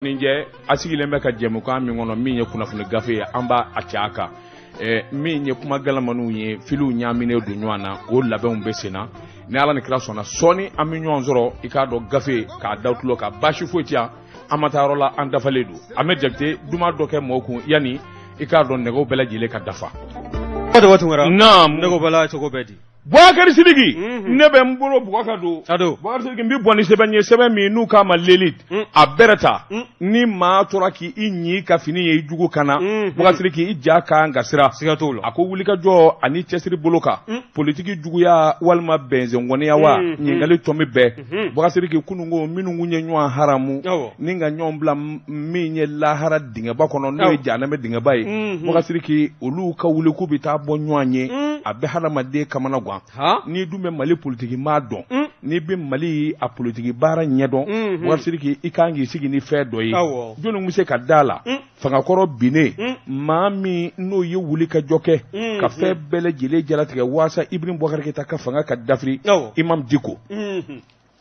Nin jɛ a sigilen bɛ ka jɛmukan min kɔnɔ, min ye kunnafoni gafe ye, an b'a a cɛ a kan min ye kuma galamaniw ye, filiw ɲaaminen don ɲɔgɔn na, o labɛnw bɛ sen na. Ni Ala ni kira sɔnna, sɔɔni an bɛ ɲɔgɔn sɔrɔ, i k'a dɔn, gafe k'a da tulo kan. Baasi foyi tɛ yan, an ma taa yɔrɔ la, an dafalen don. An bɛ jate duman dɔ kɛ mɔgɔw kun yanni i k'a dɔn nɛgɛw bɛɛ lajɛlen ka dafa. Naam, ne ko bala, cogo bɛ di? Bubakari Sidiki, ne bɛ n bolo bugɔ ka don. Bubakari Sidiki, n bɛ bɔ ni sɛbɛn ye, sɛbɛn min n'u k'a ma L'Élite. A bɛrɛ ta ni maa tora k'i ɲi ka fini ye i jugu kan na, Bubakari Sidiki, i ja kan ka siran. Siga t'o la. A ko wulikajɔ ani cɛsiri bolo kan, politiki juguya walima bɛnsenkɔniya wa, ɲininkali tɔmi bɛɛ. Bubakari Sidiki, kununko minnu kun ye ɲɔgɔn haramu ni ka ɲɔgɔn bila min ye lahara dingɛba kɔnɔ, n'o ye jahanama dingɛba ye, Bubakari Sidiki, olu ka wuli k'u bɛ taa bɔ ɲɔgɔn ye, a bɛ hadamaden kamana gan. N'i dun bɛ Mali politiki maa dɔn, n'i bɛ Mali a politiki baara ɲɛdɔn, Bubakari Sidiki, i kan k'i sigi ni fɛn dɔ ye. Jɔnni bɛ se ka da la fangakɔrɔ binnen, maa min n'o ye wuli ka jɔ kɛ ka fɛn bɛɛ lajɛlen jalatigɛ waasa Ibrahim Boubacar Keita ka fanga ka dafiri, Imam Dicko?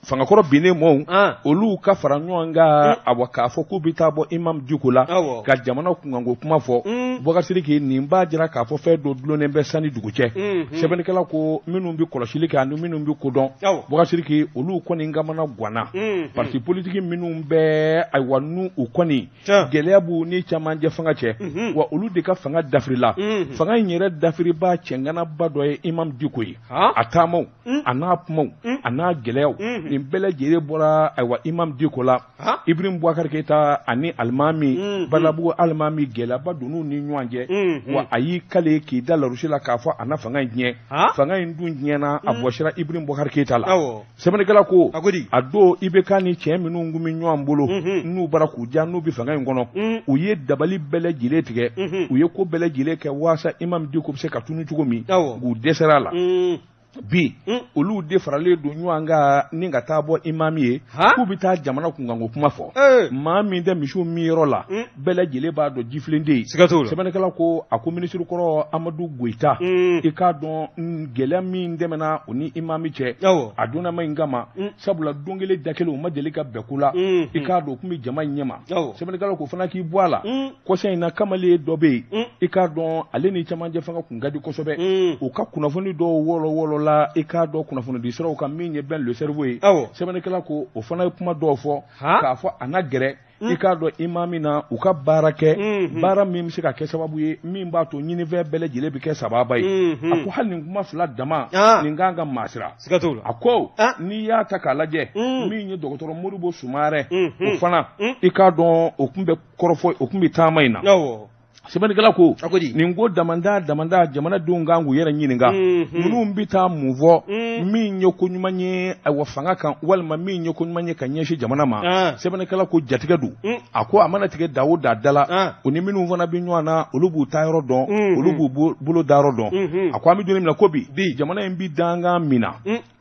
Fangakɔrɔ binnen mɔɔw, olu ka fara ɲɔgɔn kan, awa, k'a fɔ k'u bɛ taa bɔ Imam Dicko la ka jamana kunkanko kuma fɔ, Bubakari Sidiki, nin b'a jira k'a fɔ fɛn dɔ dulonnen bɛ san ni dugu cɛ. Sɛbɛnnikɛla ko minnu bɛ kɔlɔsili kɛ ani minnu bɛ ko dɔn, Bubakari Sidiki, olu kɔni kamana ganna. Parti politique minnu bɛ, ayiwa, n'u u kɔni gɛlɛya b'u ni camancɛ fanga cɛ, wa olu de ka fanga dafirila. Fanga in yɛrɛ dafiribaa cɛnganaba dɔ ye Imam Dicko ye. A taamaw a n'a kumaw a n'a gɛlɛyaw, nin bɛɛ lajɛlen bɔra, ayiwa, Imam Dicko la. Ibrahim Boubacar Keita ani alimami Balabugu alimami, gɛlɛyaba donn'u ni ɲɔgɔn cɛ, wa a y'i kale k'i da larusi la k'a fɔ a na fanga in tiɲɛ. Fanga in dun tiɲɛna, a bɔsira Ibrahim Boubacar Keita la. Sɛbɛnnikɛla ko a don IBK ni cɛ minnu kun bɛ ɲɔgɔn bolo, n'u bara k'u ja, n'u bɛ fanga in kɔnɔ, u ye dabali bɛɛ lajɛlen tigɛ, u ye ko bɛɛ lajɛlen kɛ waasa Imam Dicko bɛ se ka tunu cogo min, k'u dɛsɛra a la. Bi olu de faralen don ɲɔgɔn kan ni ka taa bɔ imami ye k'u bɛ taa jamana kunkanko kuma fɔ. Maa min tɛ misiw min yɔrɔ la, bɛɛ lajɛlen b'a dɔn jifilen tɛ yen. Sɛbɛnnikɛla ko a ko minisiri kɔrɔ Amadu Goyita, i k'a dɔn gɛlɛya min tɛmɛna o ni imami cɛ a donnama in kama, sabula don kelen da kelen u ma deli ka bɛn ko la, i k'a dɔn u tun bɛ jama in ɲɛma. Sɛbɛnnikɛla ko fana k'i bɔ a la, kɔsa in na kamalen dɔ bɛ yen, i k'a dɔn ale ni camancɛ fanga kun ka di kosɛbɛ. U ka kunnafoni dɔw wɔlɔ wɔlɔla, i k'a dɔn, kunnafonidi siraw kan, min ye Ben le Cerveau ye. Sɛbɛnnikɛla ko o fana ye kuma dɔw fɔ k'a fɔ a na gɛrɛ, i k'a dɔn, imami na, u ka baara kɛ, baara min bɛ se ka kɛ sababu ye min b'a to ɲinifɛn bɛɛ lajɛlen bɛ kɛ sababa ye. A ko hali nin kuma fila dama, nin kan ka maa siran. A ko n'i y'a ta k'a lajɛ, min ye dɔgɔtɔrɔ Modibo Sumarɛ, o fana, i k'a dɔn, o tun bɛ kɔrɔfɔ, o tun bɛ taama in na. Sɛbɛnnikɛla ko nin ko damanda damanda, jamanadenw kan k'u yɛrɛ ɲininka, ninnu bɛ taa mun fɔ min ye ko ɲuman ye, ayiwa, fanga kan, walima min ye ko ɲuman ye ka ɲɛsin jamana ma? Sɛbɛnnikɛla ko jatigɛ don. A ko a mana tigɛ da o da da la, o ni minnu fana bɛ ɲɔgɔn na, olu b'u ta yɔrɔ dɔn, olu b'u bolo da yɔrɔ dɔn. A ko an bɛ don min na ko bi, jamana in bɛ dankan min na,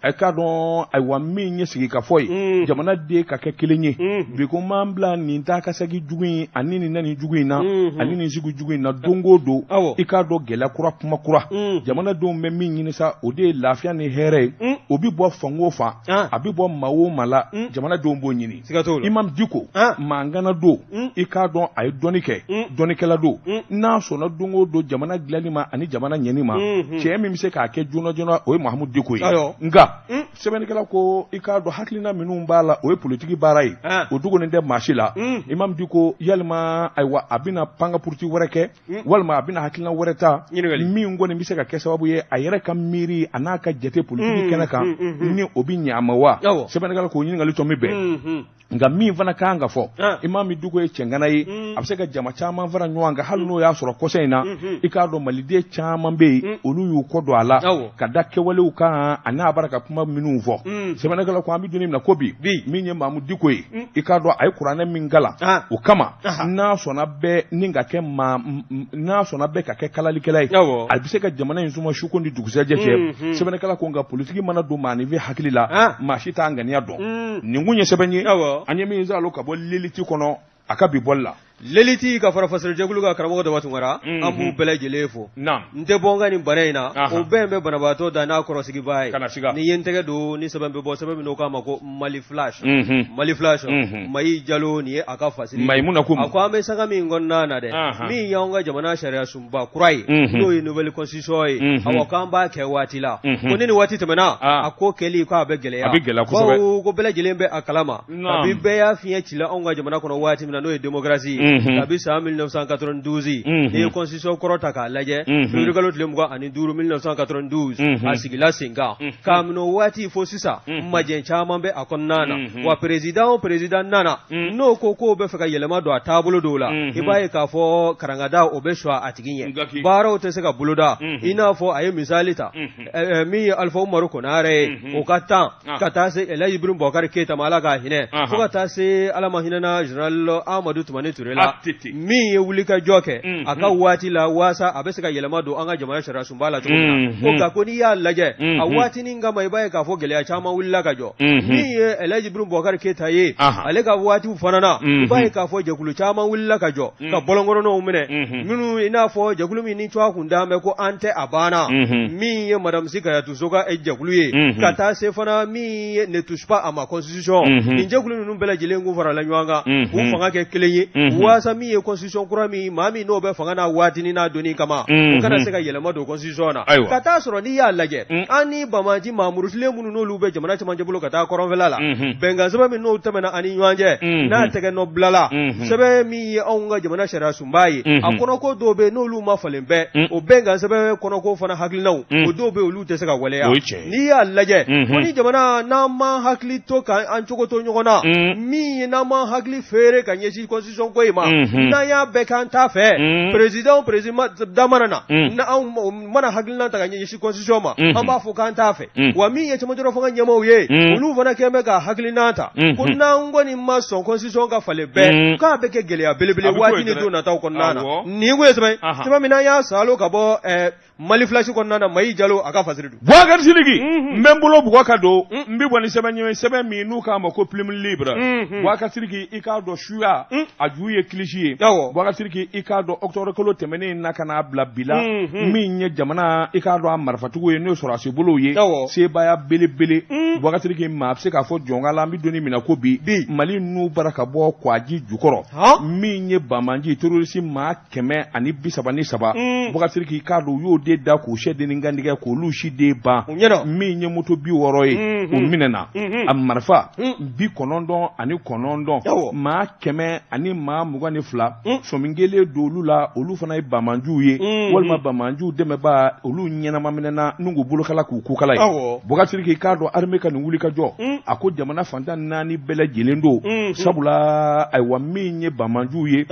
a k'a dɔn, ayiwa, min ye sigikafɔ ye, jamana den ka kɛ kelen ye, bi ko m'an bila nin taa ka segin jugu in ani nin nani jugu in na ani nin sigi jugu in na don o don, i k'a dɔn, gɛlɛya kura, kuma kura. Jamanadenw bɛ min ɲini sa, o de ye lafiya ni hɛrɛ ye. O bɛ bɔ fan o fan, a bɛ bɔ maa o maa la, jamanadenw b'o ɲini. Imam Dicko, maangana don, i k'a dɔn a ye dɔnni kɛ, dɔnnikɛla don. N'a sɔnna don o don jamana dilanni ma ani jamana ɲɛni ma, cɛ min bɛ se k'a kɛ joona joona, o ye Mahamudu Dicko ye. Nka sɛbɛnnikɛla ko i k'a dɔn hakilina minnu b'a la, o ye politiki baara ye, o dogolen tɛ maa si la. Imam Dicko, yalima, ayiwa, a bɛna panga puruti wɛrɛ kɛ, walima a bɛna hakilina wɛrɛ ta min kɔni bɛ se ka kɛ sababu ye a yɛrɛ ka miiri a n'a ka jate politiki kɛnɛ kan, ni o bɛ ɲɛ a ma wa? Sɛbɛnnikɛla k'o ɲininkali tɔ min bɛn. Nka min fana kan ka fɔ, Imam Dicko ye cɛngana ye, a bɛ se ka jama caman fara ɲɔgɔn kan, hali n'o y'a sɔrɔ kɔsa in na, i k'a dɔn, maliden caman bɛ yen, olu y'u kɔ don a la ka da kɛwalew kan a n'a bara ka kuma minnu fɔ. Sɛbɛnnikɛla ko an bɛ don min na ko bi, min ye Mahamudu Dicko ye, i k'a dɔn a ye kuranɛ min kalan, o kama n'a sɔnna bɛɛ ni ka kɛ maa, n'a sɔnna bɛɛ ka kɛ kalalikɛla ye, a bɛ se ka jamana in suma suko ni dugusɛjɛ cɛ. Sɛbɛnnikɛla ko nka politiki mana don maaninfin hakili la, maa si t'a ŋaniya dɔn. Nin kun ye sɛbɛn ye an ye min sɔrɔ ka bɔ L'Élite kɔnɔ a ka bi bɔli la. L'élite ka fara fasojɛkulu ka karamɔgɔ Daba Tunkara an b'u bɛɛ lajɛlen fo n tɛ bɔ n ka nin bana in na o bɛɛ bɛ banabaatɔ da n'a kɔrɔsigibaa ye ni ye n tɛgɛ don ni sɛbɛn bɛ bɔ sɛbɛn min n'o k'a ma ko Mali Flash Mali Flash Mayi Jalo nin ye a ka fasiri Mayimuna ko a ko an bɛ sanga min kɔnɔna na dɛ min y'anw ka jamana sariya sunba kura ye n'o ye nouvelle constitution ye awa k'an b'a kɛ waati la ko ni nin waati tɛmɛna a ko kɛli k'a bɛ gɛlɛya a bɛ gɛlɛya kosɛbɛ bawo ko bɛɛ lajɛlen bɛ a kalama kabi bɛɛ y'a fiɲɛ cila anw ka jamana kɔnɔ waati min na n'o ye démocratie ye kabi san 1992 n'i ye constitution kɔrɔ ta k'a lajɛ février kalo tile 25 1992 a sigila sen kan k'a minɛ o waati fo sisan majɛ caman bɛ a kɔnɔna na wa président o président nana n'o ko k'o bɛ fɛ ka yɛlɛma don a taabolo dɔw la i b'a ye k'a fɔ karangada o bɛ sɔn a tigi ɲɛ baaraw tɛ se ka boloda i n'a fɔ a ye misali ta min ye Alifa Umaru Konare ye o ka temps ka taa se Elhaji Ibrahim Bubakari Keyita ma Ala k'a hinɛ fo ka taa se Ala ma hinɛna général Amadu Tumani Ture la min ye wulikajɔ kɛ a ka waati la waasa a bɛ se ka yɛlɛma don an ka jamana sariya sunba la cogo min na ko nka ko n'i y'a lajɛ a waatinin kama i b'a ye k'a fɔ gɛlɛya caman wulila ka jɔ min ye Elhaji Ibrahim Bubakari Keyita ye ale ka waatiw fana na i b'a ye k'a fɔ jɛkulu caman wulila ka jɔ ka bɔlɔnkɔnɔnaw minɛ minnu i n'a fɔ jɛkulu min ni tɔgɔ kun dalen bɛ ko an tɛ a banna min ye madame Si Kayatu So ka jɛkulu ye ka taa se fana min ye ne touche pas à ma constitution nin jɛkulu ninnu bɛɛ lajɛlen kun farala ɲɔgɔn kan k'u fanga kɛ kelen ye waasa min ye constitution kura min maa min n'o bɛ fanga na waatinin n'a donni kama o kana se ka yɛlɛma don constitution na ka taa sɔrɔ n'i y'a lajɛ an ni banbaanci maa murutilen minnu n'olu bɛ jamana cɛmancɛ bolo ka taa kɔrɔnfɛla la bɛnkan sɛbɛn min n'o tɛmɛna an ni ɲɔgɔn cɛ n'a tɛgɛ nɔ bilala sɛbɛn min ye anw ka jamana sariya sunba ye a kɔnɔko dɔw bɛ n'olu ma falen bɛɛ o bɛnkan sɛbɛn kɔnɔko fana hakilinaw o dɔw bɛ olu tɛ se ka waleya n'i y'a lajɛ ko ni jamana n'an ma hakili to ka an cogo to ɲɔgɔn na min ye n'an ma hakili feere ka ɲɛsin constitution ko in ma n'an y'a bɛɛ k'an ta fɛ président président mana na n'anw mana hakilina ta ka ɲɛsin constitution ma an b'a fɔ k'an t'a fɛ wa min ye cɛmancɛrɔ fanga ɲɛmaaw ye olu fana kɛlen bɛ ka hakilina ta ko n'an kɔni ma sɔn constitution ka falen bɛɛ k'a bɛ kɛ gɛlɛya belebele waati ni don nataw kɔnɔna na nin kun ye sɛbɛn sɛbɛn min n'an y'a saalo ka bɔ Mali Flash kɔnɔna na Mayi Jalo a ka fasiri don. Bubakari Sidiki n bɛ n bolo bugɔ ka don n bɛ bɔ ni sɛbɛn ye sɛbɛn min n'u k'a ma ko Plume Libre Bubakari Sidiki i k'a dɔn suya a ju ye kilisi ye Bubakari Sidiki i k'a dɔn octobre kalo tɛmɛnen na ka n'a bila bi la min ye jamana i k'a dɔn a marifatigiw ye n'o ye sɔrɔdasi bolow ye sebaaya belebele Bubakari Sidiki maa bɛ se k'a fɔ jɔnka la an bɛ don min na ko bi Mali n'u bara ka bɔ kwaji jukɔrɔ min ye banbaanci terroriste maa 133 Bubakari Sidiki i k'a dɔn u y'o de da k'u sɛdennin kantigɛ k'olu si de ban min ye moto 60 ye o minɛna a marifa 99 maa 122 sɔmi kɛlen don olu la olu fana ye banbaanciw ye walima banbaanciw dɛmɛbaa olu ɲɛnama minɛna n'u k'u bolokala k'u kukala ye Bubakari Sidiki i k'a dɔn armée ka nin wulikajɔ a ko jamana fan tan ni naani bɛɛ lajɛlen don sabula ayiwa min ye banbaanciw ye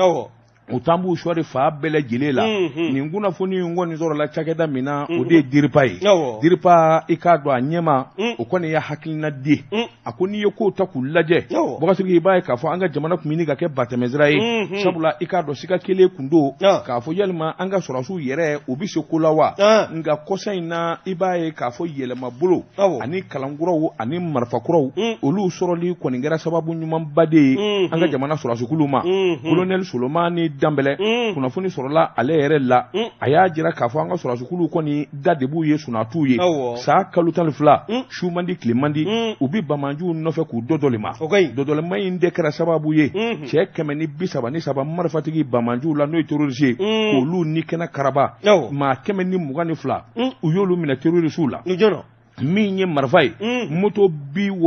u t'an b'u sɔri fan bɛɛ lajɛlen la nin kunnafoni in kɔni sɔrɔla cakɛda min na o de ye DIRPA ye DIRPA i k'a dɔn a ɲɛmaa o kɔni ye hakilina di a ko n'i ye kow ta k'u lajɛ Bubakari Sidiki i b'a ye k'a fɔ an ka jamana tun bɛ ɲini ka kɛ batɛmɛsira ye sabula i k'a dɔn siga kelen kun don k'a fɔ yalima an ka sɔrɔdasiw yɛrɛ u bɛ se ko la wa nka kɔsa in na i b'a ye k'a fɔ yɛlɛmabolo ani kalankuraw ani marifakuraw olu sɔrɔli kɔni kɛra sababu ɲumanba de ye an ka jamana sɔrɔdasikulu ma kolonɛli Solomani Danbɛlɛ kunnafoni sɔrɔla ale yɛrɛ la a y'a jira k'a fɔ an ka sɔrɔdasikulu kɔni da de b'u ye sunaa t'u ye san kalo 12 su man di tile man di u bɛ banbaanciw nɔfɛ k'u dɔdɔlima dɔdɔlima in de kɛra sababu ye cɛ 133 marifatigi banbaanciw la n'o ye terroriste ye k'olu ni kɛnɛ karaba maa 122 u y'olu minɛ terroristew la min ye marifa ye moto 60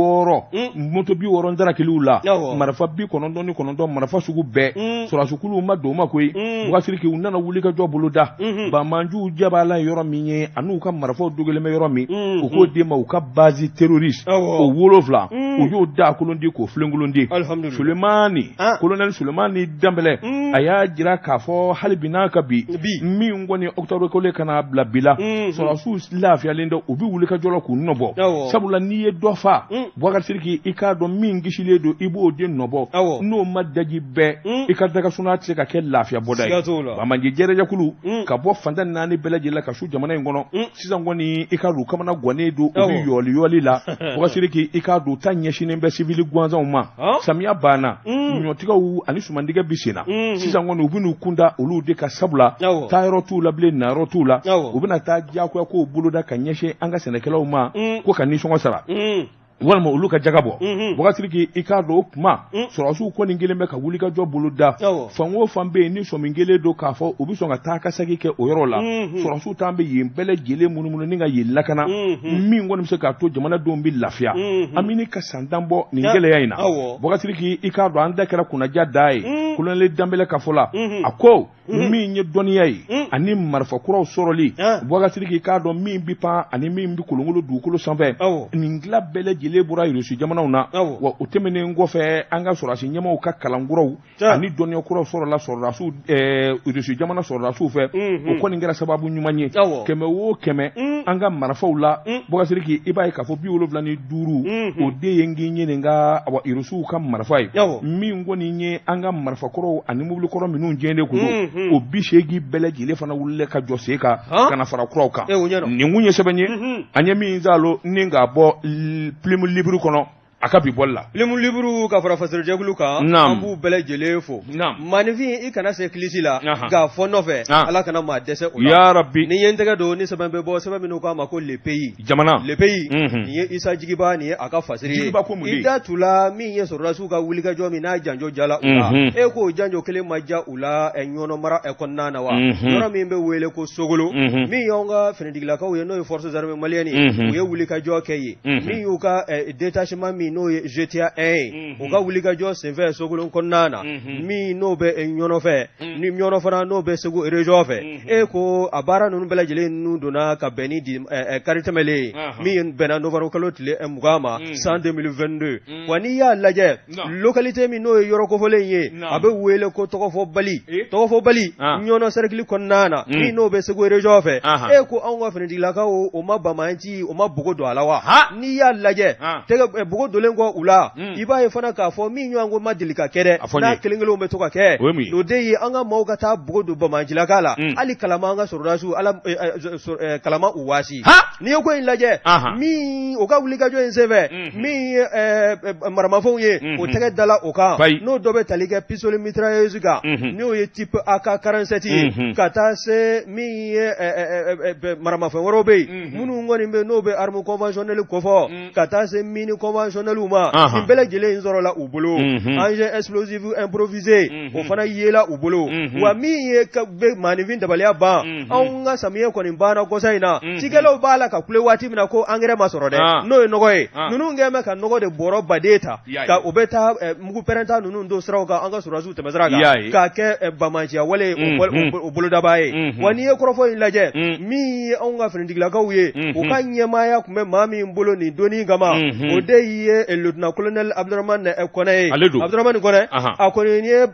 moto 60 darakiliw la marifa 99 marifa sugu bɛɛ sɔrɔdasikuluw ma don ma koyi Bubakari Sidiki u nana wuli ka jɔ boloda banbaanciw jabala yɔrɔ min ye an'u ka marifaw dogolen bɛ yɔrɔ min u k'o d'e ma u ka base terroriste o 7 u y'o da kolon di k'o filenkolon di Sulemani kolonɛli Sulemani Danbɛlɛ a y'a jira k'a fɔ hali bi n'a ka bi min kɔni octobre kalo ka n'a bila bi la sɔrɔdasiw lafiyalen don u bɛ wuli ka jɔ la k'u nɔbɔ sabula n'i ye dɔ fa Bubakari Sidiki i k'a dɔn min kisilen don i b'o de nɔbɔ n'o ma daji bɛɛ i ka daga sunaa tɛ se ka kɛ lafiya bɔda ye banbaanci jɛrɛjɛkulu ka bɔ fan tan ni naani bɛɛ lajɛlen ka su jamana in kɔnɔ sisan kɔni i k'a dɔn u kamana gannen don u bɛ yɔli yɔli la Bubakari Sidiki i k'a dɔn u ta ɲɛsinnen bɛ sivili gansanw ma samiya banna ɲɔtigɛw ani sumantigɛ bɛ sen na. Sisan kɔni u bɛn'u kunda olu de kan, sabula taayɔrɔ t'u la bilen, nayɔrɔ t'u la. U bɛna taa diyagoya kow boloda ka ɲɛsin an ka sɛnɛkɛlaw ma ko ka nisɔngɔ sara walima olu ka jaga bɔ. Bubakari Sidiki, i k'a dɔn o kuma, sɔrɔdasiw kɔni kelen bɛ ka wulikajɔ boloda. Fan o fan bɛ yen ni sɔmi kelen don k'a fɔ u bɛ sɔn ka taa ka segin kɛ o yɔrɔ la, sɔrɔdasiw t'an bɛ yen bɛɛ lajɛlen munumunu ni ka yen lakana, min kɔni bɛ se k'a to jamanadenw bɛ lafiya. An bɛ ka san 10 bɔ nin gɛlɛya in na. Bubakari Sidiki, i k'a dɔn an da kɛra kunnaja da ye. Kolonɛli Danbɛlɛ ka fɔ la, a ko min ye dɔnniya ye ani marifa kuraw sɔrɔli, Bubakari Sidiki, i k'a dɔn min bɛ pan ani min bɛ kolonkolon dugukolo sanfɛ, nin tila bɛɛ lajɛlen bɔra Irisi jamanaw na. Wa o tɛmɛnen kɔfɛ, an ka sɔrɔdasi ɲɛmaaw ka kalan kuraw ani dɔnniya kuraw sɔrɔla sɔrɔdasiw Irisi jamana sɔrɔdasiw fɛ. O kɔni kɛra sababu ɲuman ye. 100 o 100, an ka marifaw la, Bubakari Sidiki, i b'a ye k'a fɔ 75, o de ye n k'i ɲininka, awa, Irisiw ka marifa ye. Min kɔni ye an ka marifakɔrɔw ani mobilikɔrɔ minnu jɛlen kun don, o 80 bɛɛ lajɛlen fana wulila ka jɔ sen kan ka na fara kuraw kan. Nin kun ye sɛbɛn ye an ye min saalo ni k'a bɔ Plume Libre kɔnɔ a ka bi bɔli la. Plume Libre ka fara fasirujɛkulu kan, an b'u bɛɛ lajɛlen fo. Maaninfin, i kana se kilisi la k'a fɔ nɔfɛ, Ala kana maa dɛsɛ o la. Ya Rabi. Ni ye n tɛgɛ don ni sɛbɛn bɛ bɔ, sɛbɛn minnu k'a ma ko Le Pays, jamana. Le Pays, nin ye Isa Jigiba, nin ye a ka fasiri ye. Jigiba ko mun de? I da tula min ye sɔrɔdasiw ka wulikajɔ min n'a janjo jala u la, e k'o janjo kelen ma ja u la Ɲɔnɔ mara kɔnɔna na wa, yɔrɔ min bɛ wele ko Sogolo, min y'anw ka finitigilakaw ye, n'o ye Forces armées maliennes ye, u ye wulikajɔ kɛ yen. Min y'u ka détachement min n'o ye GTA 1 ye, u ka wulikajɔ senfɛ Sogolo kɔnɔna na, min n'o bɛ Ɲɔnɔ fɛ, ni Ɲɔnɔ fana n'o bɛ Segu région fɛ, e ko a baara ninnu bɛɛ lajɛlen ninnu donna ka bɛn ni kari tɛmɛlen ye, min bɛnna novembre kalo tile 20 ma san 2022. Wa n'i y'a lajɛ, localité min n'o ye yɔrɔ kofɔlen ye, a bɛ wele ko Tɔgɔfɔbali, Tɔgɔfɔbali Ɲɔnɔ cercle kɔnɔna na, min n'o bɛ Segu région fɛ, e ko anw ka finitigilakaw, o ma banbaanci, o ma bogo don a la wa? N'i y'a lajɛ, tɛgɛ bogo donlen kɔ u la, i b'a ye fana k'a fɔ min ɲɔgɔn ko ma deli ka kɛ dɛ, n'a kelen kelenw bɛ to ka kɛ, o de ye an ka maaw ka taa bogo don banbaancilaka la. Hali kalama, an ka sɔrɔdasiw, ala kalama u waasi. N'i ye ko in lajɛ, min o ka wulikajɔ in senfɛ, min ye maramafɛnw ye, o tɛgɛ dala o kan, n'o dɔ bɛ tali kɛ pistolet mitrailleuse kan, n'o ye type AK 47 ye, ka taa se min ye maramafɛn wɛrɛw bɛ yen minnu kɔni bɛ, n'o bɛ arme conventionnelle kofɔ, ka taa se mine conventionnelle ma. Nin bɛɛ lajɛlen in sɔrɔla u bolo. Engin explosif improvisé, o fana yela u bolo. Wa min ye bɛ maaninfin dabaliya ban, anw ka samiyɛ kɔni banna kɔsa in na, cikɛlaw b'a la ka kule waati min na ko engrais ma sɔrɔ dɛ, n'o ye nɔgɔ ye, ninnu kɛlen bɛ ka nɔgɔ de bɔrɔ baden ta ka o bɛ taa mugu pɛrɛnta ninnu don siraw kan, an ka sɔrɔdasiw tɛmɛsira kan, k'a kɛ banbaanciya wale o bolodabaa ye. Wa n'i ye kɔrɔfɔ in lajɛ, min ye anw ka finitigilakaw ye, u ka ɲɛmaaya tun bɛ maa min bolo nin doni kama, o de ye lieutenant colonel Abdramane Kɔnɛ ye. Abdramane Kɔnɛ, a kɔni ye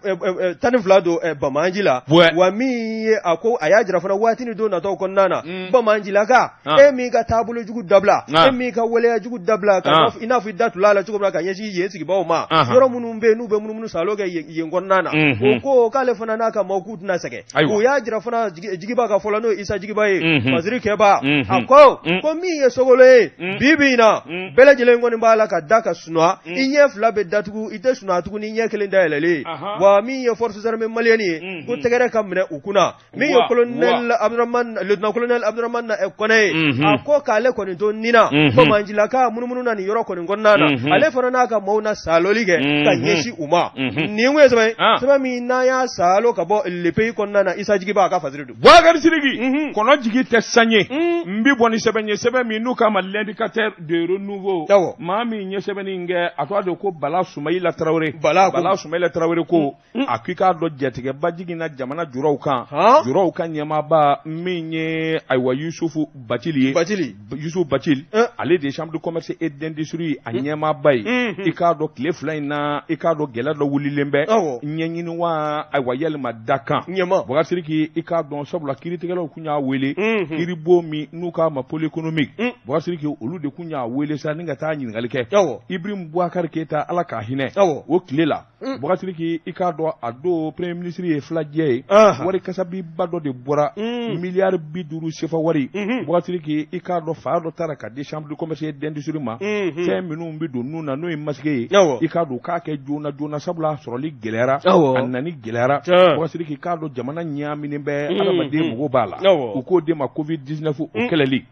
12 don banbaanci la. Wa min ye a ko, a y'a jira fana waati ni don nataw kɔnɔna na, banbaancilaka, e m'i ka taabolo jugu dabila, e m'i ka waleya jugu dabila, i n'a fɔ i da tula a la cogo min na ka ɲɛsin yen sigibaaw ma, yɔrɔ minnu bɛ yen n'u bɛ munumunu saalo kɛ yen kɔnɔna na, o ko k'ale fana n'a ka maaw k'u tɛna sɛgɛn. O y'a jira fana Jigiba ka fɔ la, n'o ye Isa Jigiba ye, fasiri kɛba, a ko ko min ye Sogolo ye bi bi in na, bɛɛ lajɛlen kɔni b'a la ka da ka sunɔgɔ, i ɲɛ fila bɛ datugu, i tɛ sunɔgɔ tuguni i ɲɛ kelen dayɛlɛlen. Wa min ye Forces armées maliennes ye, ko tɛgɛrɛ ka minɛ u kunna. Min ye colonel Abdramane, lieutenant colonel Abdramane Kɔnɛ ye, a ko k'ale kɔni to nin na, banbaancilaka munumunu na nin yɔrɔ kɔni kɔnɔna na, ale fana n'a ka maaw na saaloli kɛ ka ɲɛsin u ma. Nin kun ye sɛbɛn ye, sɛbɛn min n'an y'a saalo ka bɔ Le Pays kɔnɔna na. Isa Jigiba a ka fasiri don. Bubakari Sidiki, kɔnɔ jigi tɛ san ye. N bi bɔ ni sɛbɛn ye, sɛbɛn min n'u k'a ma L'Indicateur de Renouveau. Maa min ye sɛbɛnni in kɛ, a tɔgɔ de ko Bala Sumayila Tarawele. Bala Sumayila Tarawele ko a k'i k'a dɔn jatigɛba jiginna jamana juraw kan, juraw ka ɲɛmaaba min ye, ayiwa, Yusufu Bacili ye. Bacili. Yusufu Bacili, ale de ye chambre de commerce et d'industrie a ɲɛmaaba ye. I k'a dɔn tile 2 in na, i k'a dɔn gɛlɛya dɔ wulilen bɛ ɲɛɲini wa, ayiwa, yalima dakan. Bubakari Sidiki, i k'a dɔn sabula kiiritigɛlaw kun y'a wele, kiiribon min n'u k'a ma pôle économique, Bubakari Sidiki, olu de kun y'a wele sa ni ka taa ɲininkali kɛ. Ibrahim Boubacar Keita, Ala k'a hinɛ, o tile la, Bubakari Sidiki, i k'a dɔn a don premier ministre ye filajɛ ye, wari kasabiba dɔ de bɔra, miliyari 50 sefa wari. Bubakari Sidiki, i k'a dɔn fa dɔ taara ka di chambre chambre de commerce et d'industrie ma, fɛn minnu bɛ don nun na, n'o ye masque ye, i k'a dɔn k'a kɛ joona joona, sabula sɔrɔli gɛlɛyara, a nani gɛlɛyara. Bubakari Sidiki, i k'a dɔn jamana ɲaaminen bɛ, adamaden mago b'a la. U k'o de ma covid 19 o kɛlɛli,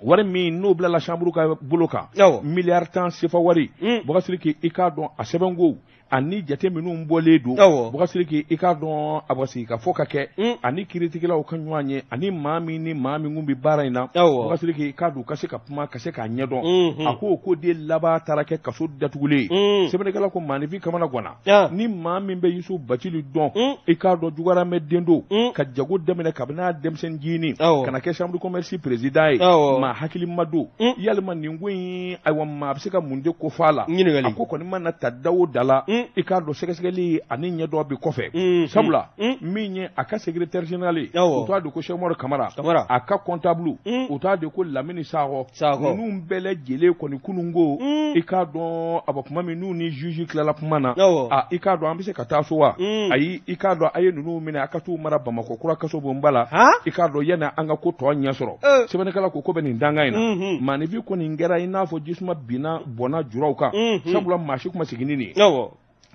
wari min n'o bilala chambre ka bolo kan, miliyari 10 sefa wari. Bubakari Sidiki, i k'a dɔn a sɛbɛnko ani jate minnu bɔlen don, Bubakari Sidiki, i k'a dɔn a bɛ sigi ka fɔ ka kɛ ani kiiritigɛlaw ka ɲɔgɔn ye, ani maa min ni maa min kun bɛ baara in na, Bubakari Sidiki, i k'a dɔn u ka se ka kuma, ka se k'a ɲɛdɔn. A ko o ko de laban taara kɛ kaso datugulen ye. Sɛbɛnnikɛla ko maaninfin kamana ganna. Ni maa min bɛ Yusu Bacili dɔn, i k'a dɔn jugaramɛ den don, ka jago daminɛ kabini a denmisɛnnin jinin ka na kɛ chambre de commerce président ye, maa hakilima don. Yalima nin ko in, ayiwa, maa bɛ se ka mun de ko fɔ a la? A ko kɔni mana ta da o da la, i k'a dɔn sɛgɛsɛgɛli ani ɲɛdɔn bɛ kɔfɛ, sabula min ye a ka secrétaire général ye, o t'a de ko Cheikh Umaru Kamara, a ka comptable, o t'a de ko Lamini Sakɔ. Ninnu bɛɛ lajɛlen kɔni kununko, i k'a dɔn a bɔ kuma min n'u ni juge tilala kuma na, a i k'a dɔn an bɛ se ka taa so wa? Ayi, i k'a dɔn a ye ninnu minɛ, a ka t'u mara Bamakɔ kura kaso bonba la, i k'a dɔn yanni an ka ko tɔ ɲɛ sɔrɔ. Sɛbɛnnikɛla ko ko bɛ nin dankan in na, maaninfin kɔni kɛra i n'a fɔ jisuma binna bɔnna juraw kan, sabula maa si kuma segin ni nin ye.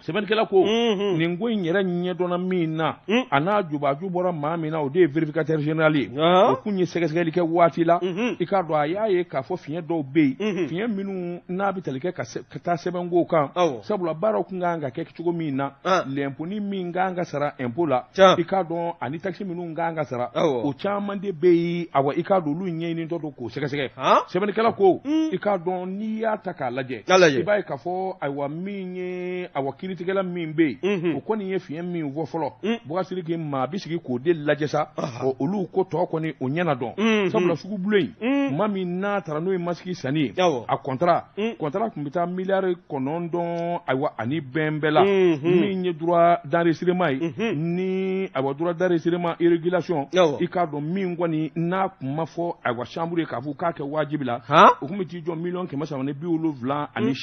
Sɛbɛnnikɛla ko nin ko in yɛrɛ ɲɛdɔnna min na, a n'a jubaju bɔra maa min na, o de ye vérificateur général ye. O kun ye sɛgɛsɛgɛli kɛ waati la, i k'a dɔn a y'a ye k'a fɔ fiɲɛ dɔw bɛ yen, fiɲɛ minnu n'a bɛ tali kɛ ka taa sɛbɛnkow kan, sabula baaraw kun kan ka kɛ cogo min na, lɛnponi min kan ka sara impôt la, i k'a dɔn ani taxe minnu kan ka sara, o caman de bɛ yen. Awa, i k'a dɔn olu ɲɛɲinitɔ don k'o sɛgɛsɛgɛ. Sɛbɛnnikɛla ko i k'a dɔn n'i y'a ta k'a lajɛ, i b'a ye k'a fɔ, ayiwa, min ye, awa, kiiritigɛla min bɛ yen, o kɔni ye fiɲɛ min fɔ fɔlɔ, Bubakari Sidiki, maa bɛ sigi k'o de lajɛ sa. Olu ko tɔ kɔni o ɲɛna dɔn, sabula sugubulon in, maa min n'a taara n'o ye masque sanni ye, a contrat tun bɛ taa miliyari 9, ayiwa, ani bɛn bɛɛ la. Min ye droit d'enregistrement ye ni, ayiwa, droit d'enregistrement et régulation, i k'a dɔn min kɔni n'a kun ma fɔ, ayiwa, chambre ye k'a fɔ k'a kɛ wajibi la, o tun bɛ t'i jɔ miliyɔn 378 ani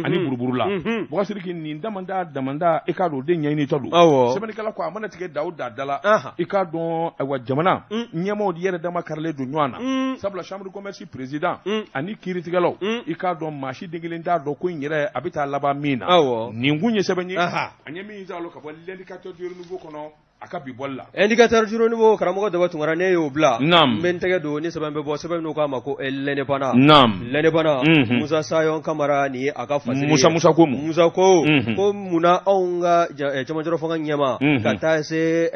ani buruburu la. Bubakari Sidiki, nin damanda damanda, i k'a dɔn o de ɲɛɲinitɔ don. Sɛbɛnnikɛla ko a mana tigɛ da o da da la, i k'a dɔn, ayiwa, jamana ɲɛmaaw yɛrɛ dama karilen don ɲɔgɔn na, sabula chambre de commerce président ani kiiritigɛlaw, i k'a dɔn maa si den kelen t'a dɔn ko in yɛrɛ a bɛ taa laban min na. Nin kun ye sɛbɛn ye an ye min sɔrɔ ka bɔ L'Indicateur du Renouveau kɔnɔ a ka bi bɔli la. Indicateur du Renouveau, karamɔgɔ Daba Tunkara, ne y'o bila. N bɛ n tɛgɛ don ni sɛbɛn bɛ bɔ, sɛbɛn n'u k'a ma ko L'Indépendant. L'Indépendant, Musa Sayɔn Kamara, nin ye a ka fasiri ye. Musa ko mun? Musa ko munna anw ka cɛmancɛrɔ fanga ɲɛma ka taa se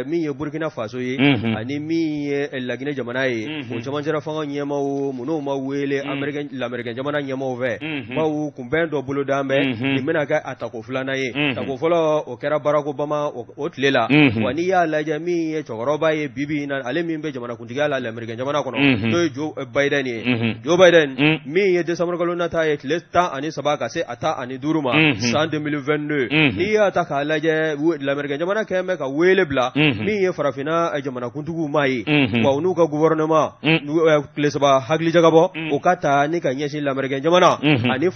min ye Burkina Faso ye ani min ye Laginɛ jamana ye, o cɛmancɛrɔ fanga ɲɛmaw, mun'o ma wele Américain lamɛrikɛn jamana ɲɛmaw fɛ, bawo kunbɛn dɔ bolodan bɛ, nin bɛna kɛ a tako filanan ye. Tako fɔlɔ, o kɛra Barack Obama o tile la. Wa n'i y'a lajɛ, min ye cɛkɔrɔba ye bi bi in na, ale min bɛ jamanakuntigiya la lamɛrikɛn jamana kɔnɔ, n'o ye Joe Biden ye, Joe Biden min ye décembre kalo nata ye tile 13 ka se a 15 ma san 2022, n'i y'a ta k'a lajɛ, lamɛrikɛn jamana kɛn bɛ ka wele bila min ye farafinna jamanakuntigiw ma ye, wa u n'u ka gouvernement tile 3 hakilijagabɔ o ka ta ni ka ɲɛsin lamɛrikɛn jamana ani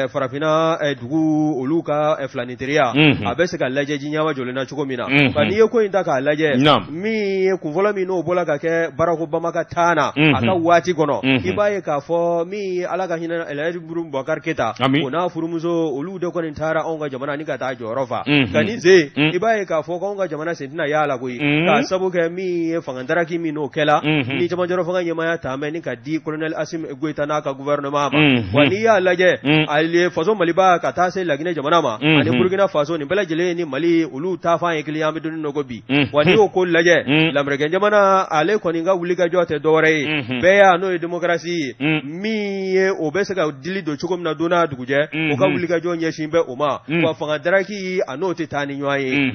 farafinna dugu olu ka filaninteriya a bɛ se ka lajɛ ji ɲɛma jɔlen na cogo min na. Nka n'i ye ko in ta k'a lajɛ, min ye kunfɔlɔ min n'o bɔla ka kɛ Barack Obama ka taa na a ka waati kɔnɔ, i b'a ye k'a fɔ min ye Ala ka hinɛ Elhaji Bubakari Keyita, o n'a furumuso, olu de kɔni taara anw ka jamana ni ka taa jɔyɔrɔ fa. Nka nin sen, i b'a ye k'a fɔ k'anw ka jamana sen tɛna y'a la koyi, k'a sabu kɛ min ye fanga daraki min n'o kɛla ni cɛmancɛrɔ fanga ɲɛmaaya taamɛ ni ka di colonel Assimi Goïta n'a ka gouvernement ma. Wa n'i y'a lajɛ, ale faso Maliba ka taa se Laginɛ jamana ma ani Burkina Faso, nin bɛɛ lajɛlen ni Mali olu taafan ye kelen ye, an bɛ don min na ko bi. Wa n'i y'o ko lajɛ, lamɛrikɛn jamana ale kɔni ka wulikajɔ tɛ dɔwɛrɛ ye, bɛɛ y'a n'o ye démocratie ye, min ye o bɛ se ka dili don cogo min na don n'a dugujɛ, o ka wulikajɔ ɲɛsin bɛ o ma. Wa fanga daraki a n'o tɛ taa ni ɲɔgɔn ye.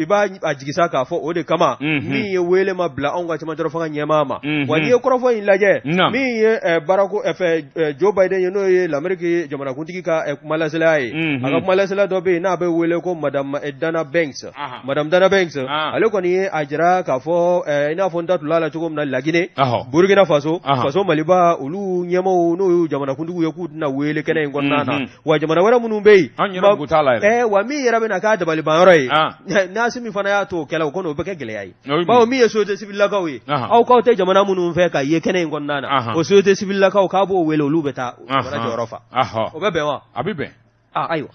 I b'a a jigisa k'a fɔ o de kama min ye wele ma bila anw ka cɛmancɛrɔ fanga ɲɛmaa ma. Wa n'i ye kɔrɔfɔ in lajɛ, min ye Barack fɛ Joe Biden ye, n'o ye l'Amérique jamanakuntigi ka kumalasela ye, a ka kumalasela dɔ bɛ yen n'a bɛ wele ko madame Dana Banks. Madame Dana Diana Banks, ale kɔni ye a jira k'a fɔ i n'a fɔ n da tun la cogo min na Laginɛ, Burkina Faso, Faso Maliba, olu ɲɛmaaw n'o y'u jamanakuntigiw ye k'u tɛna wele kɛnɛ in kɔnɔna na. Wa jamana wɛrɛ minnu bɛ yen, an yɛrɛ mago t'a la yɛrɛ. Wa min yɛrɛ bɛna k'a dabalibanyɔrɔ ye, n'Asimi fana y'a to o kɛla, o kɔni o bɛ kɛ gɛlɛya ye. Bawo min ye société civile lakaw ye, aw k'aw tɛ jamana minnu fɛ ka ye kɛnɛ in kɔnɔna na, o société civile lakaw k'a b'o wele, olu bɛ taa jamana jɔyɔrɔ fa. O bɛ bɛn wa? A bɛ bɛn. Ayiwa,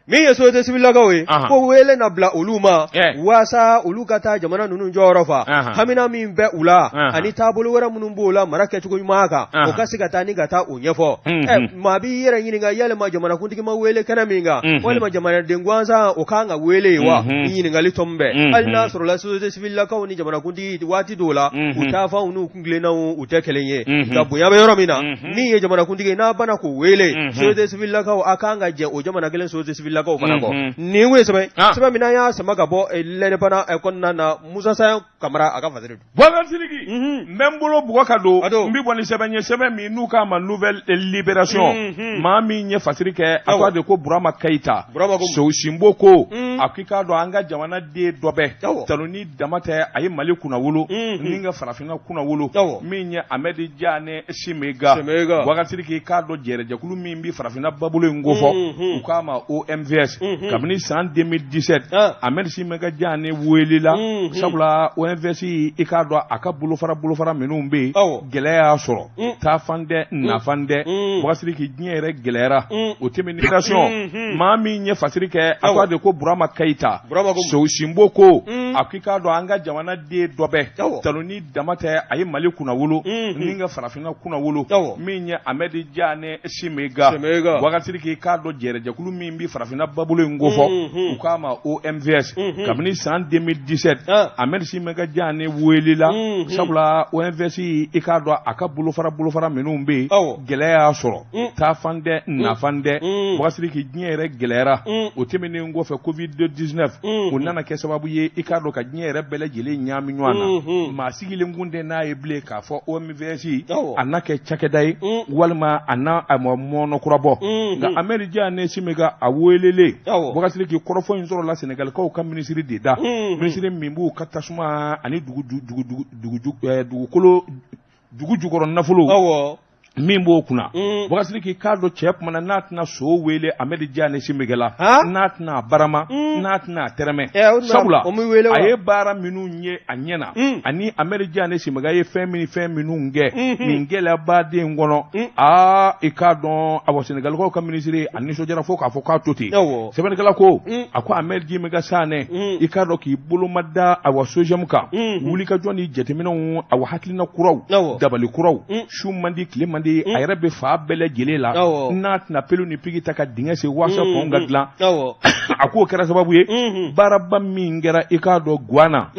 min ye société civile lakaw ye, ko wele na bila olu ma waasa olu ka taa jamana ninnu jɔyɔrɔ fa, hamina min bɛ u la ani taabolo wɛrɛ minnu b'o la mara kɛcogo ɲuman kan, o ka se ka taa ni ka taa o ɲɛfɔ. Maa b'i yɛrɛ ɲininka, yalima jamanakuntigi ma wele kɛnɛ min kan, walima jamanaden gansan o kan ka wele yen wa? Ɲininkali tɔ min bɛ, hali n'a sɔrɔla société civile lakaw ni jamanakuntigi waati dɔw la u taafanw n'u kuntilennaw u tɛ kelen ye, nka bonya bɛ yɔrɔ min na, min ye jamanakuntigi ye n'a banna k'o wele, société civile lakaw a kan ka jɛ o jamana kelen société civile lakaw fana kɔ. Nin kun ye sɛbɛn sɛbɛn min n'an y'a sama ka bɔ L'Indépendant kɔnɔna na, Musa Sayan Kamara a ka fasiri don. Bubakari Sidiki, n bɛ n bolo bugɔ ka don, n bɛ bɔ ni sɛbɛn ye, sɛbɛn min n'u k'a ma Nouvelle Libération, maa min ye fasiri kɛ, a tɔgɔ de ko Burama Keyita Sinbo ko a k'i k'a dɔn an ka jamanaden dɔ bɛ tanuni dama tɛ, a ye Mali kunnawolo ni ka farafinna kunnawolo, min ye Amɛdi Janɛ Simega. Bubakari Sidiki, k'a dɔn jɛrɛjɛkulu min bɛ farafinna babolo in kofɔ, u k'a ma OMVS, kabini san 2017 Amɛdi Simega Janɛ welela, sabula OMVS i k'a dɔn a ka bolofara minnu bɛ yen, gɛlɛya y'a sɔrɔ, taafan tɛ nafan tɛ. Bubakari Sidiki, diɲɛ yɛrɛ gɛlɛyara. O tɛmɛnen Libération, maa min ye fasiri kɛ, a tɔgɔ de ko Burama Keyita Sinbo ko a k'i k'a dɔn an ka jamanaden dɔ bɛ tanuni dama tɛ, a ye Mali kunnawolo ni ka farafinna kunnawolo, min ye Amɛdi Janɛ Simega. Bubakari Sidiki, k'a dɔn jɛrɛjɛkulu min bɛ farafinna babolo in kofɔ, u k'a ma OMVS, kabini san 2017 Amɛdi Simega Janɛ welela, sabula OMVS i k'a dɔn a ka bolofara minnu bɛ yen, gɛlɛya y'a sɔrɔ, taafan tɛ nafan tɛ. Bubakari Sidiki, diɲɛ yɛrɛ gɛlɛyara. O tɛmɛnen kɔfɛ, Covid-19 o nana kɛ sababu ye i k'a dɔn ka diɲɛ yɛrɛ bɛɛ lajɛlen ɲaami ɲɔgɔn na. Maa sigilen kun tɛ n'a ye bilen k'a fɔ OMVS a n'a kɛ cakɛda ye walima a n'a a ma mɔnɔ kura bɔ. Nka Amɛdi Janɛ Simega a welelen, Bubakari Sidiki, kɔrɔfɔ in sɔrɔla Sɛnɛgalikaw ka minisiri de da, minisiri min b'u ka tasuma ani dugukolo dugu jukɔrɔ nafolo min b'o kunna. Bubakari Sidiki, k'a dɔn cɛ kumana n'a tɛna so wele Amɛdi Janɛ Simega la, n'a tɛna a barama, n'a tɛna a tɛrɛmɛ, sabula a ye baara minnu ye a ɲɛ na, ani Amɛdi Janɛ Simega ye fɛn minnu kɛ nin gɛlɛyabaden kɔnɔ. Aa, i k'a dɔn awɔ, Sɛnɛgalikaw ka minisiri a nisɔndiyara fo k'a fɔ k'a to ten. Sɛbɛnnikɛla ko a ko Amɛdi Simega Sanɛ, i k'a dɔn k'i boloma da awa SOGEM kan, wulikajɔ ni jateminɛw, awa hakilina kuraw, dabali kuraw, su man di tile man di, a yɛrɛ bɛ fa bɛɛ lajɛlen la, n'a tɛna pelu ni piki ta ka dingɛ sen waasa pɔn ka dilan. A k'o kɛra sababu ye baaraba min kɛra i k'a dɔn Guwana,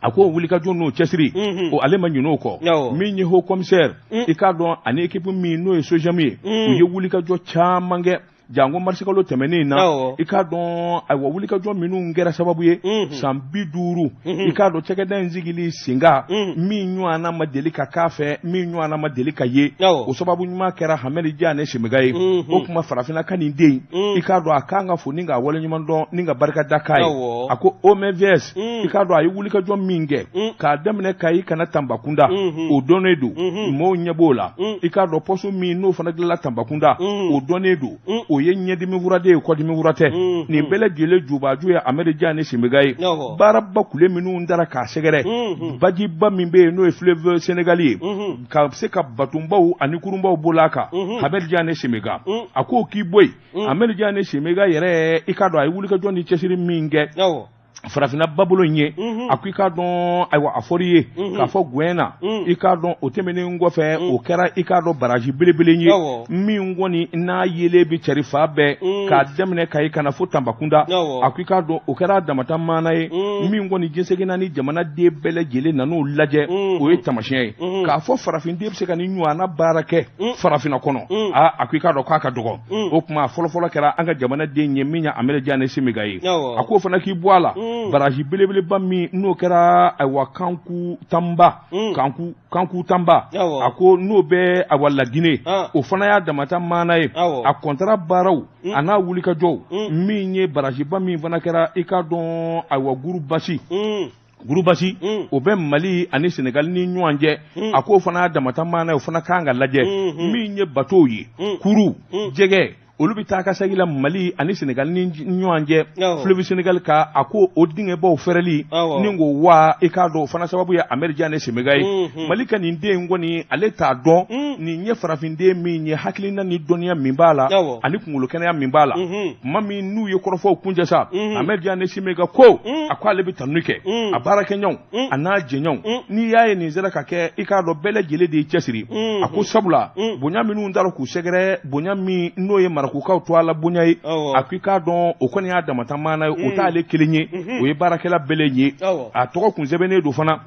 a ko wulikajɔ n'o cɛsiri o ale ma ɲinɛ o kɔ. Min ye haut commissaire, i k'a dɔn ani équipe min n'o ye SOGEM ye, u ye wulikajɔ caman kɛ janko marisikalo tɛmɛnen na. I k'a dɔn ayiwa wulikajɔ minnu kɛra sababu ye san 50, i k'a dɔn cakɛda in sigili senkan, min ɲɔgɔnna ma deli ka k'a fɛ, min ɲɔgɔnna ma deli ka ye, o sababu ɲuman kɛra Hamɛdi Janɛ Simega ye. O tuma farafinna ka nin den, i k'a dɔn a kan ka fo ni k'a waleɲuman dɔn ni ka barika da k'a ye. A ko OMVS, i k'a dɔn a ye wulikajɔ min kɛ k'a daminɛ Kayi ka na Tanbakunda, o dɔnnen don, mɔgɔw ɲɛ b'o la. I k'a dɔn poste min n'o fana dilanla Tanbakunda, o dɔnnen don, o ye ɲɛdimi fura de ye, kɔdimi fura tɛ. Nin bɛɛ lajɛlen jubaju ye Amɛdi Janɛ Simega ye. Baaraba kule minnu dara k'a sɛgɛrɛ, bajiba min bɛ yen n'o ye fleuve Sénégal ye, ka se ka batonbaw ani kurunbaw boli a kan, Amɛdi Janɛ Simega a k'o k'i bɔ yen. Amɛdi Janɛ Simega yɛrɛ, i k'a dɔn a ye wulikajɔ ni cɛsiri min kɛ farafinna babolo in ye, a ko i k'a dɔn ayiwa a fɔr'i ye k'a fɔ Guyana, i k'a dɔn o tɛmɛnen kɔfɛ, o kɛra i k'a dɔn baraji belebele ye min kɔni n'a yelen bɛ cari fan bɛɛ, k'a daminɛ Kayi ka na fo Tanbakunda. A ko i k'a dɔn o kɛra damata maana ye min kɔni diɲɛ naani jamanaden bɛɛ lajɛlen nan'o lajɛ. O ye taamasiyɛn ye k'a fɔ farafinden bɛ se ka nin ɲɔgɔnna baara kɛ farafinna kɔnɔ. Aa, a ko i k'a dɔn k'a ka dɔgɔ. O tuma fɔlɔfɔlɔ kɛra an ka jamanaden ye min ye Amɛdi Janɛ Simega ye. A k'o fana k'i bɔ a la. Baraji belebeleba min n'o kɛra ayiwa Kanku Tanba, Kanku Tanba, a ko n'o bɛ awa Lagine, o fana y'a damata maana ye. A kɔntara baaraw a n'a wulikajɔw, min ye barajiba min fana kɛra, i k'a dɔn ayiwa Gurubasi, o bɛ Mali ani Senegali ni ɲɔgɔn cɛ. A k'o fana y'a damata maana ye, o fana kan ka lajɛ. Min ye batow ye, kuru, jɛgɛ, olu bɛ taa ka segin la Mali ani Senegali ni ɲɔgɔn cɛ, fleuve Sénégal ka, a ko o dingɛbaw fɛrɛli ni ko wa, i k'a dɔn o fana sababu ye Amɛri Janɛ Semega ye. Mali ka nin den in kɔni, ale t'a dɔn nin ye farafinden min ye, hakilina ni dɔnniya min b'a la ani kunkolo kɛnɛya min b'a la. Tuma min n'u ye kɔrɔfɔw kuncɛ sa, Amɛri Janɛ Semega ko a ko ale bɛ tanu kɛ a baarakɛɲɔgɔnw a n'a jɛɲɔgɔnw. N'i y'a ye nin sera ka kɛ, i k'a dɔn bɛɛ lajɛlen de y'i cɛsiri. A ko sabula bonya minnu taara k'u sɛgɛrɛ, bonya min n'o ye Marakukaw to a la bonya ye, a ko i k'a dɔn o kɔni y'a damata maana ye. O t'ale kelen ye, o ye baarakɛla bɛɛ ye. A tɔgɔ kun sɛbɛnnen don fana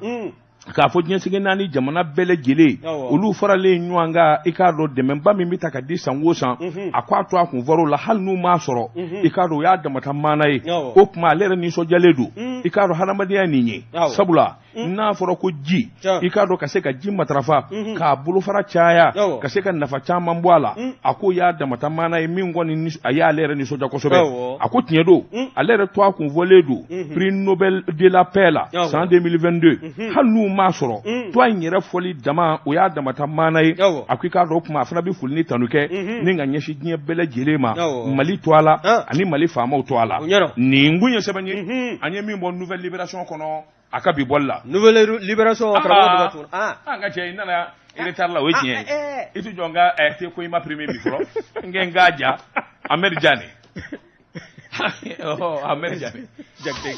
k'a fɔ diɲɛ seleke naani jamana bɛɛ lajɛlen, olu faralen ɲɔgɔn kan, i k'a dɔn dɛmɛba min bɛ ta ka di san o san, a ko a to a kun fɔr'o la, hali n'u m'a sɔrɔ, i k'a dɔn o y'a damata maana ye. O tuma ale yɛrɛ nisɔndiyalen don. I k'a dɔn hadamadenya nin ye, sabula n'a fɔra ko ji, i k'a dɔn ka se ka ji matarafa k'a bolofara caya, ka se ka nafa caman bɔ a la, a ko y'a damata maana ye min kɔni a y'ale yɛrɛ nisɔndiya kosɛbɛ. A ko tiɲɛ don, ale yɛrɛ to a kun fɔlen don prix Nobel de la paix la san 2022, hali n'u m'a sɔrɔ, to in yɛrɛ fɔli dama, o y'a damata maana ye. A ko i k'a dɔn o tuma a fana bɛ foli ni tanu kɛ ni ka ɲɛsin diɲɛ bɛɛ lajɛlen ma, Mali to a la ani Mali faamaw to a la. Nin kun ye sɛbɛn ye an ye min bɔ Nouvelle Libération kɔnɔ a ka bi bɔli la. Nouvelle Libération, karamɔgɔ tun. An ka cɛ, i nana retard la, o ye tiɲɛ ye. I tɛ jɔ n ka te ko i ma primé bi fɔlɔ, n kɛ n k'a ja Amɛri Janɛ, Amɛri Janɛ,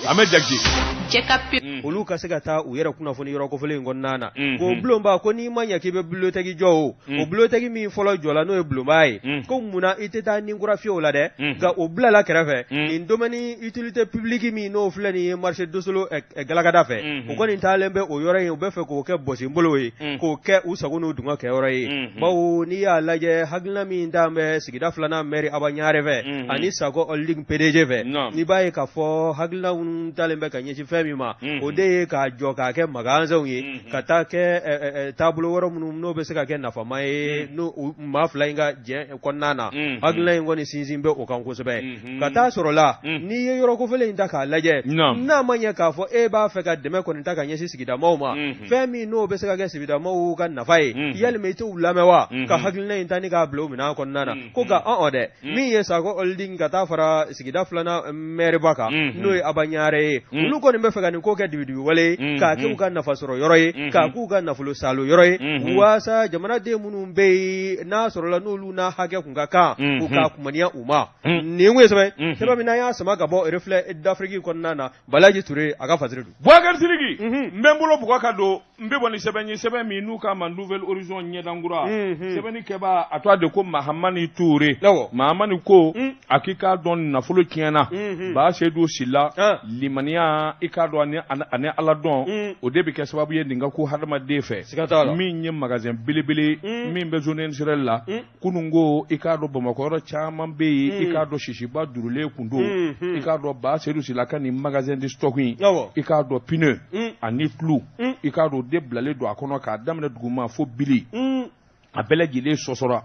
Amɛri Jakite. Olu ka se ka taa u yɛrɛ kunnafoni yɔrɔ kofɔlen in kɔnɔna na ko bulonba, ko n'i ma ɲɛ k'i bɛ bibliothèque jɔ, o bibliothèque min fɔlɔ jɔla, n'o ye bulonba ye, ko munna i tɛ taa ni kura fiyɛ o la dɛ? Nka o bilala kɛrɛfɛ. Nin domaine utilité publique min n'o filɛ nin ye marché Dosolo galakada fɛ, o kɔni taalen bɛ o yɔrɔ in, u bɛ fɛ k'o kɛ bɔsinbolo ye, k'o kɛ u sago n'u dungɔ kɛyɔrɔ ye. Bawo n'i y'a lajɛ, hakilina min t'an bɛ sigida filanan maire Aba Ɲare fɛ ani Sakɔ Holding PDG fɛ, n'i b'a ye k'a fɔ hakilina minnu talen bɛ ka ɲɛsin fɛn min ma, o de ye k'a jɔ k'a kɛ magasinw ye, ka taa kɛ taabolo wɛrɛ minnu n'o bɛ se ka kɛ nafama ye n'o maa fila in ka jɛ kɔnɔna na. Hakilina in kɔni sinsin bɛ o kan kosɛbɛ. Ka taa sɔrɔ la, n'i ye yɔrɔ kofɔlen in ta k'a lajɛ, n'a ma ɲɛ k'a fɔ e b'a fɛ ka dɛmɛ kɔni ta ka ɲɛsin sigidamaw ma, fɛn min n'o bɛ se ka kɛ sigidamaw ka nafa ye, yalima i t'u lamɛn wa, ka hakilina in ta ni k'a bila o minɛn kɔnɔna na? Ko nka ɔn dɛ, min ye Sakɔ Holding ka taa fara sigida filanan maireba kan, n'o ye Aba Ɲare ye, olu kɔni bɛ fɛ ka nin ko kɛ dibidibi wale ye, k'a kɛ u ka nafa sɔrɔ yɔrɔ ye, k'a k'u ka nafolo salo yɔrɔ ye, waasa jamanaden minnu bɛ yen n'a sɔrɔla n'olu n'a hakɛ kun ka kan, u k'a kumaniya u ma. Nin kun ye sɛbɛn sɛbɛn min n'an y'a sama ka bɔ Reflet d'Afrique kɔnɔna na. Balaji Ture a ka fasiri don. Boubacar Sidiki, n bɛ n bolo bugɔ ka don, n bɛ bɔ ni sɛbɛn ye, sɛbɛn min n'u k'a ma Nouvel Horizon ɲɛdankura. Sɛbɛnni kɛbaa a tɔgɔ de ko Mahamani Ture. Mahamani ko a k'i k'a dɔn nafolo tiɲɛna Ba Seydou Sila limaniya, i k'a dɔn ani Ala dɔn, o de bɛ kɛ sababu ye nin ka ko hadamaden fɛ. Min ye magasin belebele min bɛ zone industrielle la kunun ko, i k'a dɔn Bamakɔ yɔrɔ caman bɛ yen, i k'a dɔn sisiba durulen kun don. I k'a dɔn Ba Seydou Sila ka nin magasin de stock in, i k'a dɔn pneu ani tulu, i k'a dɔn de bilalen don a kɔnɔ k'a daminɛ duguma fo bili, a bɛɛ lajɛlen sɔsɔra.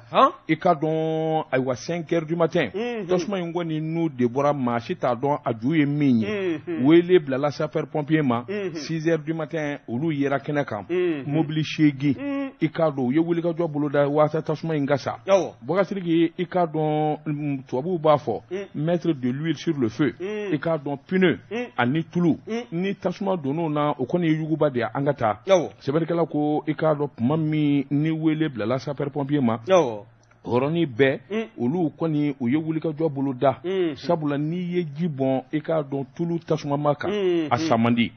I k'a dɔn ayiwa 5 heures du matin, tasuma in kɔni n'u de bɔra, maa si t'a dɔn a ju ye min ye. Wele bilala sapeur pompier ma 6 heures du matin, olu yera kɛnɛ kan, mobili 8, i k'a dɔn u ye wulikajɔ boloda waasa tasuma in ka sa. Boubacar Sidiki, i k'a dɔn tubabuw b'a fɔ mettre de l'huile sur le feu. I k'a dɔn pneu ani tulu ni tasuma donn'o na, o kɔni ye yuguba de ye. An ka taa sɛbɛnnikɛla ko i k'a dɔn tuma min ni wele bilala sapeur pompier ma, hɔrɔnni bɛɛ olu kɔni u ye wulikajɔ bolo da, sabula n'i ye ji bɔn, i k'a dɔn tulu tasumama kan, a sa man di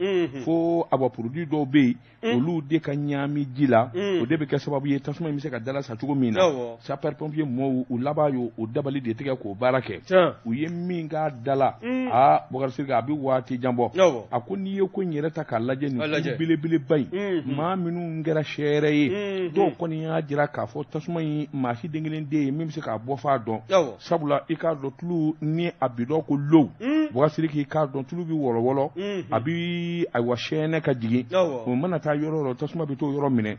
fo awa produit dɔw bɛ yen, olu de ka ɲaami ji la, o de bɛ kɛ sababu ye tasuma in bɛ se ka dala sa cogo min na. Sapeur pompier mɔɔw u laban y'o o dabali de tigɛ k'o baara kɛ. U ye min k'a da la, aa Boubacar Sidiki, a bɛ waati jan bɔ. A ko n'i ye ko in yɛrɛ ta k'a lajɛ, nin kulu belebeleba in, maa minnu kɛra sɛɛrɛ ye, dɔw kɔni y'a jira k'a fɔ tasuma in maa si den kelen kelen de ye min bɛ se k'a bɔ f'a dɔn sabula i k'a dɔn tulu ni a bidɔn ko low Bubakari Sidiki i k'a dɔn tulu bɛ wɔlɔwɔlɔ a bɛ ayiwa sɛɛnɛ ka jigin o mana taa yɔrɔ o yɔrɔ tasuma bɛ t'o yɔrɔ minɛ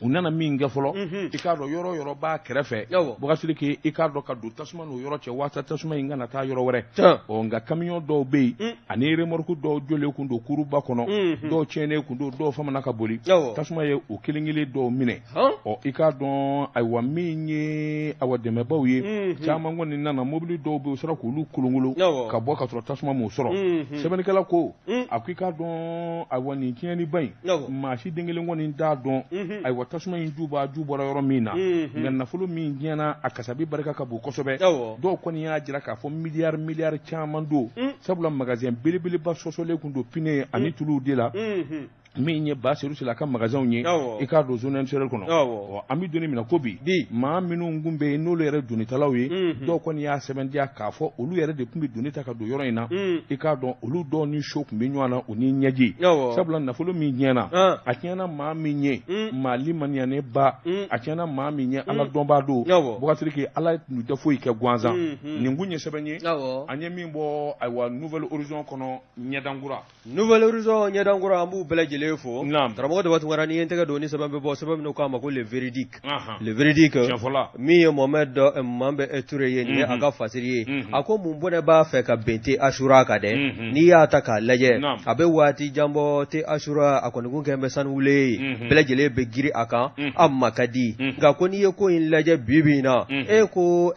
u nana min kɛ fɔlɔ i k'a dɔn yɔrɔ yɔrɔ b'a kɛrɛfɛ Bubakari Sidiki i k'a dɔn ka don tasuma n'o yɔrɔ cɛ waasa tasuma in kana taa yɔrɔ wɛrɛ ɔ nka kamiyɔn dɔw bɛ yen ani remorque dɔw jɔlen kun don kuruba kɔnɔ dɔw tiɲɛnen kun don dɔw famana ka boli tasuma ye o kelen kelen dɔw minɛ ɔ i k'a dɔn ayiwa min ye awa dɛmɛbaw ye caman kɔni nana mobili dɔw bɛ u sera k'olu kolonkolon ka bɔ ka sɔrɔ tasuma m'u sɔrɔ sɛbɛnnikɛla ko a ko i k'a dɔn ayiwa nin tiɲɛniba in maa si den kelen kɔni t'a dɔn ayiwa tasuma in juba ju bɔra yɔrɔ min na nka nafolo min tiɲɛna a kasabi barika ka bon kosɛbɛ dɔw kɔni y'a jira k'a fɔ miliyari miliyari caman don sabula magasin belebeleba sɔsɔlen kun don pine ani tuluw de la min ye Baseru Sila ka magasinw ye i k'a dɔn zone industrielle kɔnɔ ɔ an bɛ don min na ko bi maa minnu kun bɛ yen n'olu yɛrɛ donitalaw ye dɔw kɔni y'a sɛbɛntiya k'a fɔ olu yɛrɛ de tun bɛ doni ta ka don yɔrɔ in na i k'a dɔn olu dɔw ni so tun bɛ ɲɔgɔn na u ni ɲɛji sabula nafolo min tiɲɛna a tiɲɛna maa min ye maa limaniyanen ba a tiɲɛna maa min ye ala dɔnbaa don Bubakari Sidiki ala tun tɛ foyi kɛ gansan nin kun ye sɛbɛn ye an ye min bɔ ayiwa Nouvel Horizon kɔnɔ ɲɛdankura Nouvel Horizon ɲɛdankura an b'u bɛɛ lajɛlen fo karamɔgɔ Daba Tunkara n'i ye n tɛgɛ don ni sɛbɛn bɛ bɔ sɛbɛn min k'a ma ko le véridique le véridique min ye Mohamed Manbɛ Ture ye nin ye a ka fasiri ye a ko mun bɔnɛ b'a fɛ ka bin te Asura kan dɛ n'i y'a ta k'a lajɛ a bɛ waati jan bɔ te Asura a kɔni kun kɛlen bɛ sanuwule ye bɛɛ lajɛlen bɛ girin a kan a ma ka di nka ko n'i ye ko in lajɛ bi bi in na e ko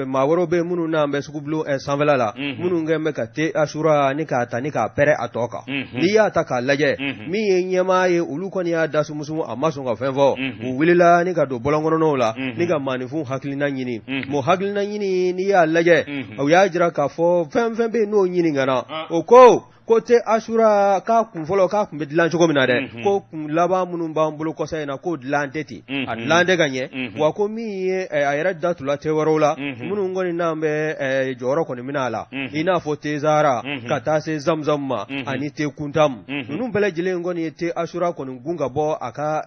maa wɛrɛw bɛ minnu n'an bɛ sugubulon sanfɛla la minnu kɛlen bɛ ka te Asura ni k'a ta ni k'a pɛrɛn a tɔ kan n'i y'a ta k'a lajɛ min ye ɲɛmaa ye olu kɔni y'a da sumusumu a ma sɔn ka fɛn fɔ u wulila ni ka don bɔlɔnkɔnɔnaw la ni ka maaninfin hakilina ɲini mɔgɔ hakilina ɲini n'i y'a lajɛ u y'a jira k'a fɔ fɛn fɛn bɛ yen n'o ɲininkana o ko ko te Asura k'a kun fɔlɔ k'a kun bɛ dilan cogo min na dɛ mhm. ko kun laban minnu b'an bolo kɔsa in na k'o dilan tɛ ten mhm. a dilan tɛ ka ɲɛ mhm. wa ko min ye a yɛrɛ da tula te wɛrɛw la minnu kɔni n'an bɛ jɔyɔrɔ kɔni minɛ a la i n'a fɔ te Zara ka taa se Zamzam ma ani te Kuntam ninnu bɛɛ lajɛlen kɔni ye te Asura kɔni gun ka bɔ a ka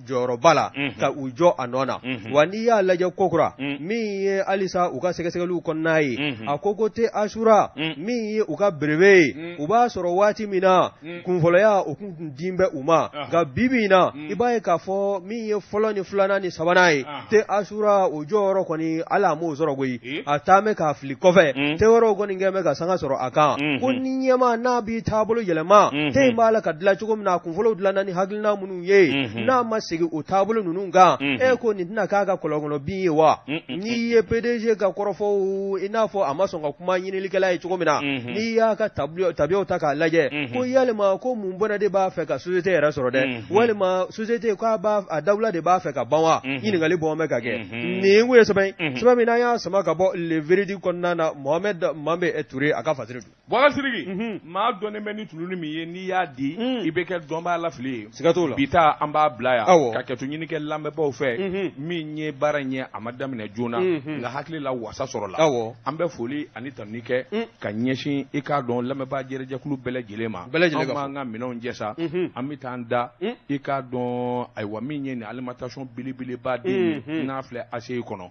jɔyɔrɔba la ka u jɔ a nɔ na wa n'i y'a lajɛ kokura min ye halisa u ka sɛgɛsɛgɛliw kɔnɔna ye a ko ko te Asura min ye u ka brevet ye u b'a sɔrɔ waati min na kunfɔlɔya o kun din bɛ u ma nka bi bi in na i b'a ye k'a fɔ min ye fɔlɔ ni filanan ni sabanan ye te Asura o jɔyɔrɔ kɔni hali a m'o sɔrɔ koyi a taa bɛ k'a fili kɔfɛ te wɛrɛw kɔni kɛlen bɛ ka sanga sɔrɔ a kan ko ni ɲɛmaa n'a b'i taabolo yɛlɛma te in b'a la ka dilan cogo min na a kunfɔlɔw dilanna ni hakilina minnu ye n'a ma segin o taabolo ninnu kan e ko nin tɛna k'a ka kɔlɔn kɔnɔ bin ye wa n'i ye PDG ka kɔrɔfɔw i n'a fɔ a ma sɔn ka kuma ɲinilikɛla ye cogo min na n'i y'a ka tabiyaw ta k'a lajɛ ko yalima ko mun bɔnɛ de b'a fɛ ka société yɛrɛ sɔrɔ dɛ walima société k'a b'a a dawula de b'a fɛ ka ban wa ɲininkali bɔn bɛ ka kɛ nin kun ye sɛbɛn sɛbɛn min n'an y'a sama ka bɔ Le Véridique kɔnɔna na Mohamed Manbɛ Ture a ka fasiri don Bubakari Sidiki maa dɔnnen bɛ ni tuluni min ye n'i y'a di i bɛ kɛ dɔnbaa lafili ye siga t'o la bi ta an b'a bila yan ka kɛto ɲini kɛ lamɛnbaaw fɛ min ye baara in ye a ma daminɛ joona nka hakili la wasa sɔrɔla an bɛ foli ani tanuni kɛ ka ɲɛsin i k'a dɔn lamɛnbaa jɛrɛjɛkulu bɛɛ lajɛlen ma an b'an ka minɛnw jɛ sa an bɛ taa an da i k'a dɔn ayiwa min ye nin alimentation belebeleba den ye n'a filɛ ACI kɔnɔ.